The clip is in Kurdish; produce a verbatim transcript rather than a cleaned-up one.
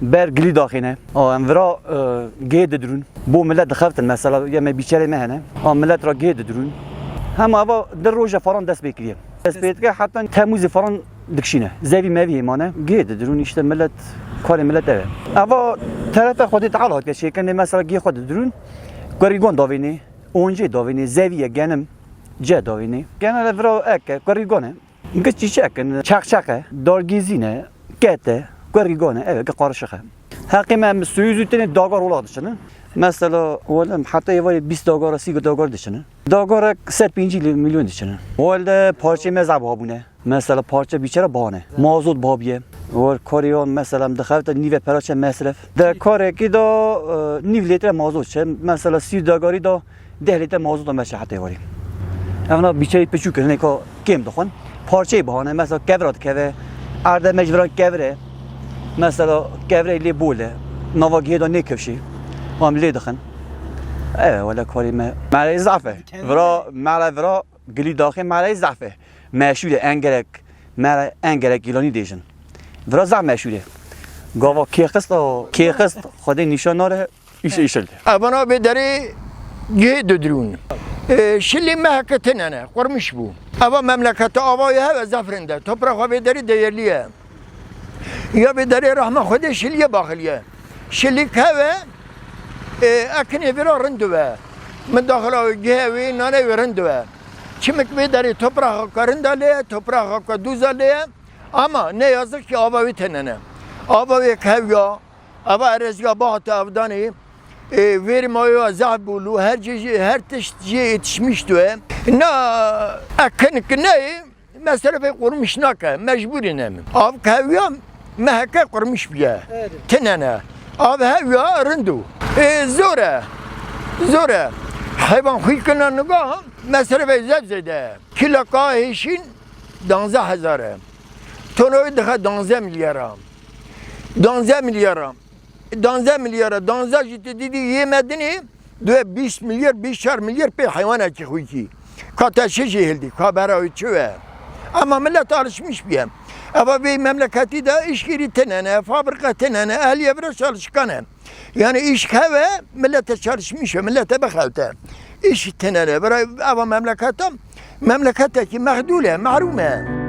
Ber gilî daxîne. A, em vira, e, gihê didirûn. Bo millet dixeftin mesela, ya me bîçerê me hene. A, millet ra gihê didirûn. Hema eva di roja falan dest pê kiriye. Dest pê dike heta Temmûzê falan dikişîne. Zevî mevî hê mane. Gihê didirûn, işte millet, karê millet ev e. Eva terefe Xwedê Teala hatiye çêkirinê, mesela gihê xwe didirûn. Kurî gon davênê, oncê davênê, zevî ye, genim, ce davênê. Genele vira ek e, kurî gon e. Giç çîçek in, çeqçeq e, dargîzîn e, ket e, kurî gon e, ev e, qarişiq e. Heqê me em suyûz û tenê dagar wela diçin. Mesela, welem heta êvarê bîst dagar, sî dagar diçin. Dagarek sed pêncî milyon diçin. Welde parçê me zehf buha bûne. Mesela parçe bîçere bahane. Mazot buha bûye. Wer karê wan mesela em dixevte nîve pera çe mesref. De karekî de, e, nîv lître mazot çe. Mesela sî dagarî de deh lître mazot me çe heta êvarê. Evna bîçerî piçûk in, hineka kêm dixwin. Parçeyê bahane. Mesela kevra dikeve. Erde me ji viran kevir e. Mesela kevre lê bol e. Nava gihê de nêkevşê. Em lê dixin. Ev e wele karê me. Mele zehf e. Vira, mele vira gilî daxê mele zehf e. Meşhûr e, engerek, mele engerek îlanî dêjin. Vira zehf meşhûr e. Gava kêxist o, kêxist Xwedê nîşan nare, îş îşil. Evana vê derê gihê didirûn. E, şilî meheke tinene, qurmiş bû. Eva memleketa avayê hev e, zehf rind e. Topraxa vê derê değerli ye. Ya vê derê rehma Xwedê şiliyê baxiliye. Şilîk hev e, e, ekinê vira rind we. Min daxila wê gihê wê, nanê wê rind we. Çimik vê derê topraxa rindalê ye, topraxa dûzalê ye. Ama ne yazık ki ava wê tenene. Ava wê hev ya, ava erezî ya bahate avdanê, e, verî mawê ya zehf bû, lû her cî, her tişt jê yetişmiş tu ye. Na ekin ki neyê, mesrefê qurmiş nake, mecbûrî ne min. Av keviya meheke qurmiş bûye. Tinene. Av heviya rind û. E, zor e. Zor e. Heyvan xwîkina niga, mesrefê zef zêde. Kîloka hêşîn danzdeh hezar e. Tonoyê dixe danzdeh milyara. Danzdeh milyara. Danzdeh milyara. Danzdeh jî tu didî yê me dinê, duyê bîst milyar, bîst çar milyar pê heywanekî xwîkî. Ka te şişê hildî, ka bera wî çi we. Ama millet alışmış bûye. Eva vê memleketî de îşkirî tinene, fabrika tinene, ehliye vira çalışkan e. Yani îş keve, millete çalışmış e, millete bixewte. Îş tinene, vira eva memleketa, memleketekî mexdûl e, mehrûm e.